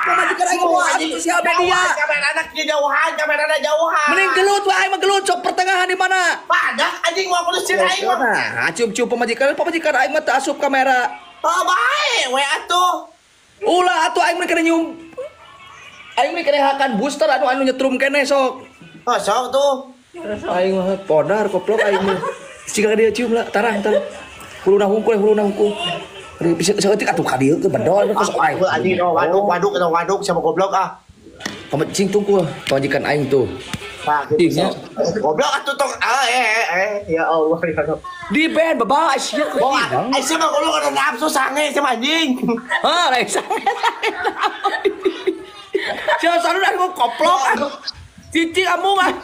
Pamajikan aing mau asup sosial media. Kamerana kieu jauhan, kamerana jauhan. Mending gelut we aing mah gelut sok pertengahan di mana? Padah anjing mau kudu sieun aing mah. Nah, cium-cium pamajikan, pamajikan aing mah teu asup kamera. Oh bae we atuh. Ulah atuh aing mah kena nyium. Aing mah kena hakan booster anu anu nyetrum keneh sok. Oh sok tuh. Aing mah podar koplok aing mah. Siga dia cium lah tarang tarang. Huluna hungkul huluna hungkul. Bisa saeutik atuh ka dieu ke bedol kos aing. Anjing oh waduk waduk atau waduk siapa goblok ah. Pamecing tungkul pamajikan aing tuh. Nah, gitu. Goblok atuh tong ah ya Allah ya Allah. Di band baba sia ke hidang. Ai sia mah goblok ada nafsu sange sama anjing. Hah, lain sange. Sia sarua aku koplok. Cicing amung ah.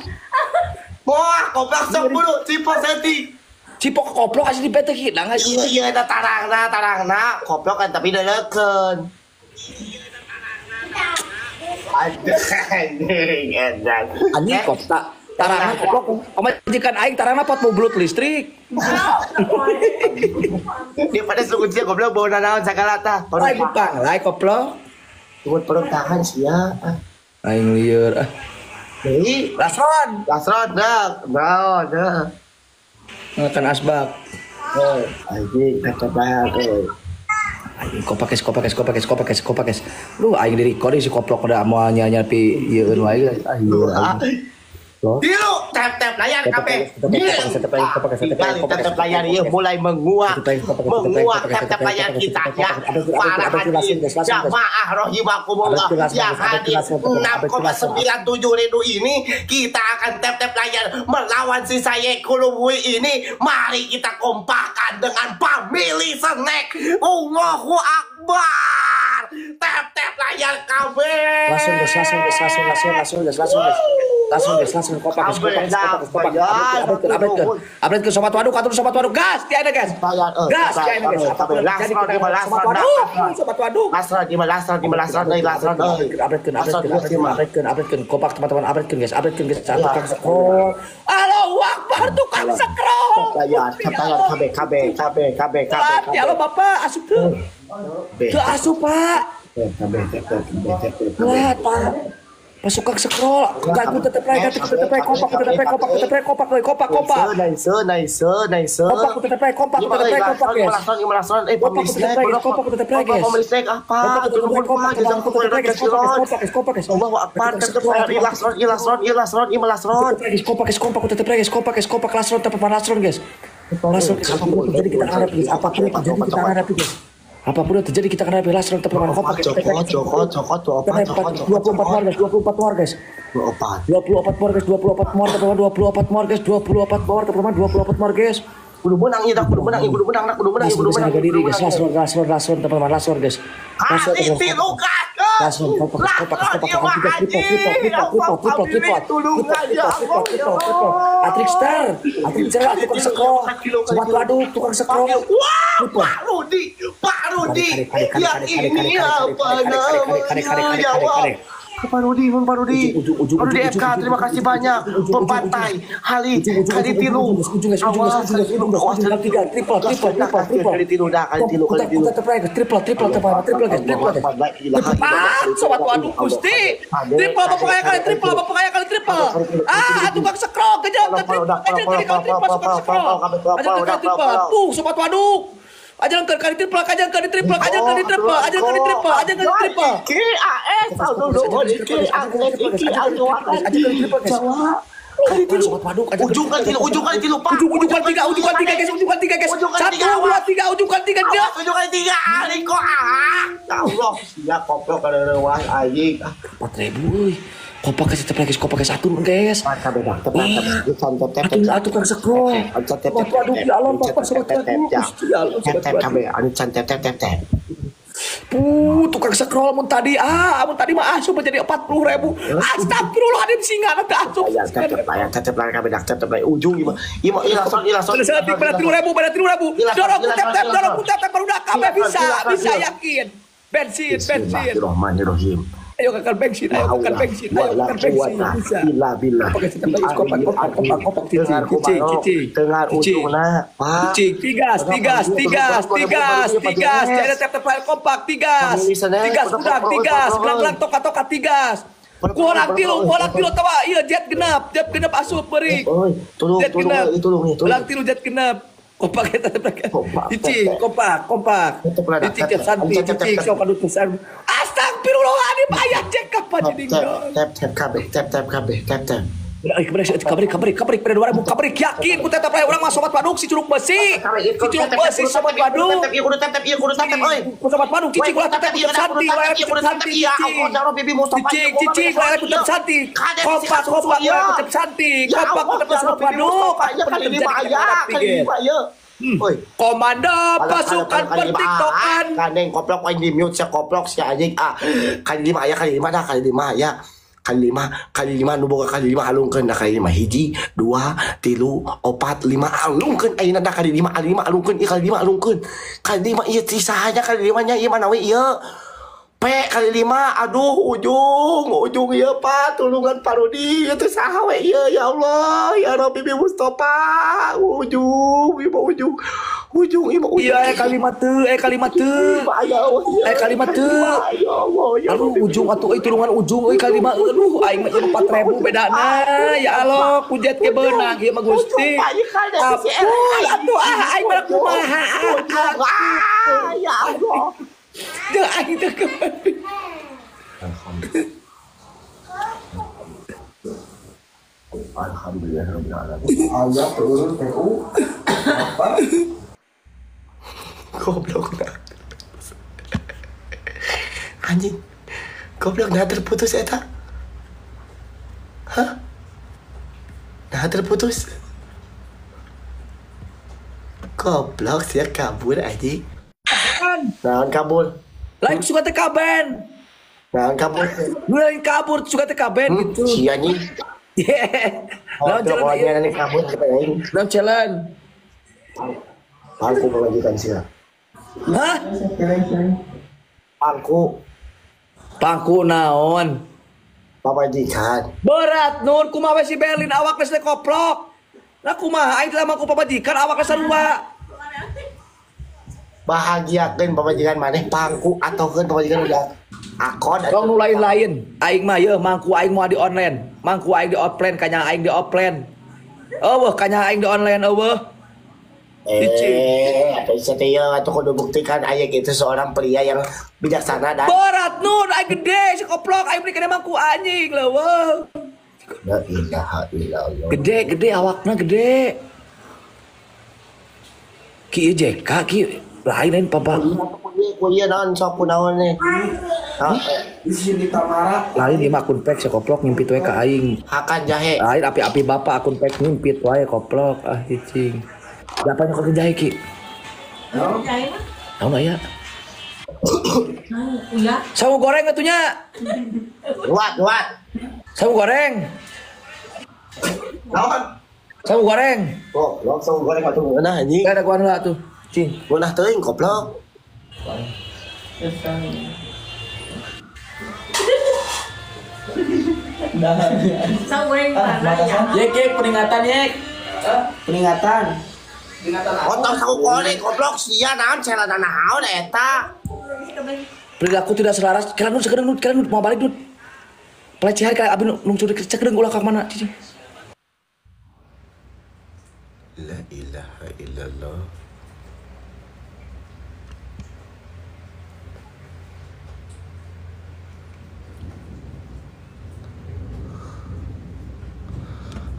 Wah, goblok sok buru cipok seti. Cipok koplok asli di band teh hidang sia. Iya eta tarangna tarangna koplok kan tapi deuleukeun. Anjing edan. Anjing koplok. Tarangna koplok. Pamajikan aing tarangna pot mau belut listrik. Dia pada suku dia goblok bawa nanaon sagala tah. Lain bang, lain koplok. Tunggu perut tahan sia. Aing lieur ah. Deui, Lasron. Lasron dah, dah, dah. Makan asbak. Eh, anjing kacau banget. Aing kopak es kopak es kopak es kopak es kopak es. Lu aing di recording si koplok udah moal nya pi ieu wae. Ah ieu. Tilu tap-tap layar kabeh. Tap-tap layar ieu mulai menguak. Menguak tap-tap layar kita ya. Para hadirin jamaah rahimakumullah yang hadir 6,97 ribu ini kita akan tap-tap layar melawan si saya Kulubui ini. Mari kita kompakan dengan family snack. Allahu Akbar. Tap-tap layar kabeh. Langsung guys, langsung guys, langsung langsung langsung guys, langsung guys. Langsung guys, langsung kopak guys, kopak guys, kopak, kopak. Update ke sobat waduk, atur sobat waduk, gas, tiada guys. Gas, tiada guys. Jadi kita sobat waduk, sobat waduk. Lasron, di lasron, di lasron, di lasron. Update update update kopak teman-teman, update guys, update guys. Tukang scroll. Allahu Akbar, tukang scroll. Ya, KB KB KB KB KB. Ya Allah Bapak, asup tuh. Tuh asup, Pak. KB KB KB. Pak. Pasukan scroll, aku tetep like, tetep like, kompak, tetep like, kompak, tetep like, kompak, kompak, kompak. Nice, nice, nice. Kompak, tetep like, kompak, tetep like, kompak, guys. Kompak, tetep like, kompak, tetep like, guys. Apa? Kompak, tetep like, guys, kompak, guys, kompak, guys. Allahu Akbar, tetep like, lasron, lasron, lasron, lasron. Kompak, guys, kompak, tetep like, guys, kompak, guys, kompak, lasron, tetep lasron, guys. Lasron, apapun terjadi kita hadapi, guys. Apapun terjadi kita hadapi, guys. Apapun yang terjadi kita akan hadapi. Lasron tetap kompak. Joko, Joko, Joko, 24, 24 more guys, 24 more guys. 24 more guys, 24 more teman-teman, 24 more guys, 24 more teman-teman, 24 more guys. Kudu menang ya, kudu menang, kudu menang, kudu menang, kudu menang. Harga diri guys, lasron, lasron, lasron teman-teman, lasron guys. Lasron, lasron, kompak, kompak, kompak, kompak, triple, triple, triple, triple, triple, triple, triple, triple. Atrik Star, Atrik Star, tukang scroll, sobat waduk, tukang scroll. Wah, Pak Rudi, Pak Rudi, yang ini apa namanya? Pak Rudi, Pak Rudi, Pak Rudi FK, terima kasih banyak. Pembantai, Hali, kali tilu, awas, tiga, triple, triple, triple, triple, kali tilu, dah, kali tilu, kali tilu, triple, triple, triple, triple, triple, sobat waduk Gusti, triple, bapak kaya kali triple, bapak kaya kali triple, ah, tukang scroll, kejar, triple, kejar, kali triple, tukang scroll, aja triple, tuh, sobat waduk. Ajaran ke kali triple, ajaran ke triple, ajaran ke triple, ajaran ke triple, ajaran ke triple. K A S, Kali tilu, ujung kali tilu, ujung kali tilu, Pak. Ujung kali tiga, ujung kali tiga, guys, ujung kali tiga, guys. 1, 2, 3, ujung kali tiga, dia. Ujung kali tiga, aliko ah. Allah, sia koplok kada reuah anjing. 4.000 euy. Kopak guys, tetep guys, kopak guys, atur guys. Atur tukang scroll. Aduh, ya Allah, Bapak sobat waduk. Ya Allah, sobat waduk. Puh, tukang scroll mun tadi ah, mun tadi mah asup jadi 40.000. Astagfirullahaladzim singa nanti asup. Tetep layar, tetep layar kami dak tetep layar ujung ieu mah. Ieu mah ilason ilason. Pada 3.000, pada 3.000. Dorong tap tap, dorong tap tap baru kabeh bisa, bisa yakin. Bensin, bensin. Bismillahirrahmanirrahim. Ayo kakak bensin, ayo kakak bensin, ayo kakak bensin. Bisa. Bila. Kompak kompak kompak kompak cicing cicing. Dengar ujungna, Pak. Cicing, tigas tigas tigas tigas tigas. Jadi tap tap kompak tigas. Tigas udah tigas, gelang-gelang toka-toka tigas. Kurang tilu tawa. Iya jet genap asup beri. Tolong tolong tolong. Tilu jet genap. Kompak eta teh. Cicing, kompak, kompak. Cicing santi, cicing sok anu tusan. Astagfirullahaladzim, aya cek apa jadi. Tap tap kabeh, tap tap kabeh, tap tap. Kabrik kabrik pada 2000 kabrik yakin ku tetap aya urang mah sobat Badung si curug besi. Si curug besi sobat Badung. Tap ieu kudu tap tap ieu kudu tap tap euy. Ku sobat Badung cicing ulah tetep santi ulah santi. Ya Allah, Bibi Mustafa. Cicing cicing ulah tetep santi. Kompak kompak ulah tetep santi. Kompak tetep sobat Badung. Kali lima aya, kali lima ieu. Komando pasukan pertiktokan. Kaneng koplok aing di mute sia koplok sia anjing ah. Kali lima aya kali lima dah kali lima aya. Kali lima nu boga kali lima alungkeun dah kali lima hiji dua tilu opat lima alungkeun ayeuna dah kali lima alungkeun ieu kali lima alungkeun kali lima ieu ti saha kali lima nya ieu mana we ieu P kali lima aduh ujung ieu Pak tulungan Parudi ieu teh saha we ieu ya Allah ya Rabbi Bibi Mustafa ujung ieu ujung ujung ieu ujung iya kali lima teu kali lima teu ya kali lima teu ya Allah ya aduh ujung atuh euy tulungan ujung euy kali lima aduh aing mah ieu 4000 bedana ya Allah kujet ke beunang ieu mah Gusti ampun atuh ah aing mah kumaha ya Allah Duh, aing teh Alhamdulillah rabbil alamin. Allah turun PU apa? Goblok nah. Anjing. Goblok nah terputus eta. Hah? Nah terputus. Goblok sia kabur anjing. Naon kabur? Lain suka teh kaben. Naon kabur? Nu lain kabur suka teh kaben gitu. Si anjing. Naon jalan ieu? Kabur aing. Naon jalan? Pangku pamajikan sia. Hah? Pangku. Pangku naon? Pamajikan. Berat Nur kumaha we si Berlin awak geus teh koplok. Lah kumaha aing teh mangku pamajikan awak geus sarua. Bahagiakeun pamajikan maneh pangku atokeun pamajikan udah akon tong nu lain-lain aing mah yeuh mangku aing moal di online mangku aing di offline kanya aing di offline eueuh kanya aing di online eueuh atuh setia atuh kudu buktikan aing itu seorang pria yang bijaksana dan berat Nur aing gede si koplok aing beli kene mangku anjing leuweuh la ilaha illallah gede awakna gede ki JK ki lain-lain papa. Kuliah naon sok kunaon nih. Di sini Tamara. Lain ieu mah akun pek koplok ngimpit we ka aing. Hakan jahe. Lain api-api bapak akun pek ngimpit wae koplok ah cicing. Siapa nyokot jahe ki? Jahe mah. Naon aya? Iya. Sagu goreng atuh nya. Wat. Sagu goreng. Naon? Sagu goreng. Oh, sagu goreng atuh ngeunah anjing. Ada gua heula atuh. Cing, ngeunah teuing koplok. Sagu goreng mana ya? Yek, peringatan yek. Peringatan. Peringatan apa? Otong sagu goreng koplok sia naon celana naon eta. Perilaku tidak selaras. Kalian nu sekedeng kalian mau balik dud. Pelecehan kalian abi nu curi sekedeng ulah ka mana cicing. La ilaha illallah.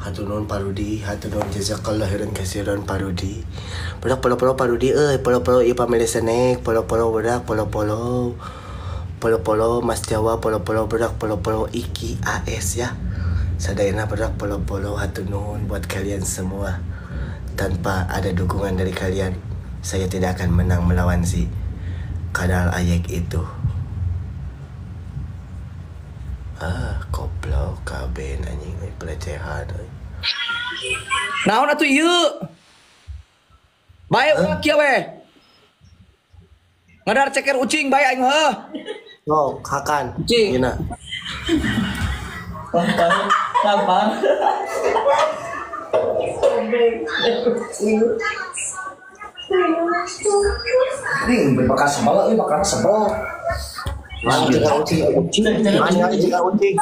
Hatur nuhun Parudi, hatur nuhun jazakallah khairan katsiran Parudi. Badak polo-polo Parudi euy, polo-polo ieu pamili senek, polo-polo badak, polo-polo. Polo-polo Mas Jawa, polo-polo badak, polo-polo Iki AS ya. Sadayana badak polo-polo hatur nuhun buat kalian semua. Tanpa ada dukungan dari kalian, saya tidak akan menang melawan si Kadal Ayek itu. Ah, koplok kabeh anjing pelecehan euy. Naon atuh ieu? Bae ulah kieu we. Ngadar ceker ucing bae aing heuh. Oh, hakan. Ucing. Gina. Tampar. Ini bakar sebel, ini bakar sebel. Ucing, ucing, ucing.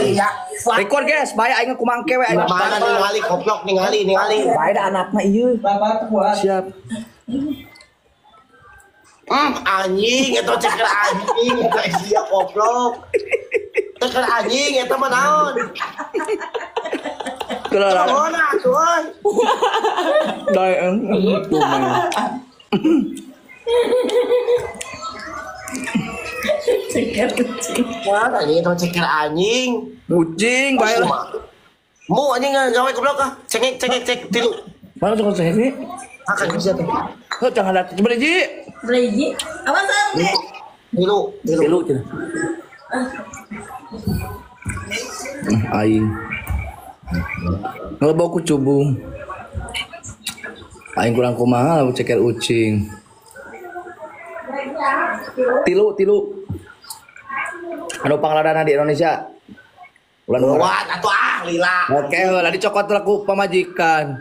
Iya. Record guys, bae aing kumangke we aing. Mana ningali goblok ningali ningali. Bae da anakna ieu. Siap. Anjing eta ceker anjing eta sia goblok. Ceker anjing eta mah naon? Kumaha atuh euy. Daeng Ceker ucing. Wah, anjing eta ceker anjing. Ucing bae lah. Mu anjing gawe goblok ah. Cengek cengek cek tilu. Mana tuh cengek? Akan bisa tuh. Heuh jangan ada coba hiji. Hiji. Awas teh. Tilu, tilu. Tilu cenah. Aing. Ngelebok ku cubung. Aing kurang kumaha lamun ceker ucing. Tilu, tilu. Anu pangladana di Indonesia. Ulan Lewat atuh ah lila. Oke, heula dicokot lah ku pamajikan.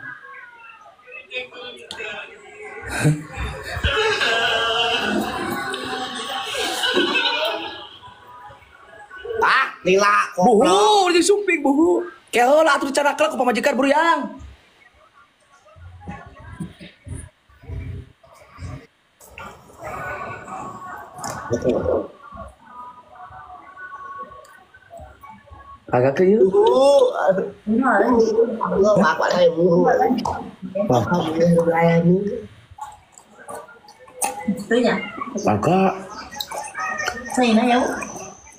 Ah, lila buhu, jadi sumping buhu. Keheula atuh dicarak ku pamajikan buruyang. Agak ke yuk.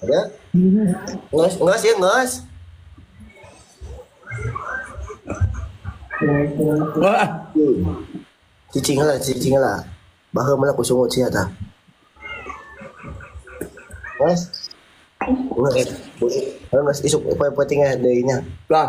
Agak. Nges, nges ya nges. Cicing lah, cicing lah. Baheula mah ku sungut sia tah. Nges. Nges, isuk poe-poe tinggal deui nya. Lah.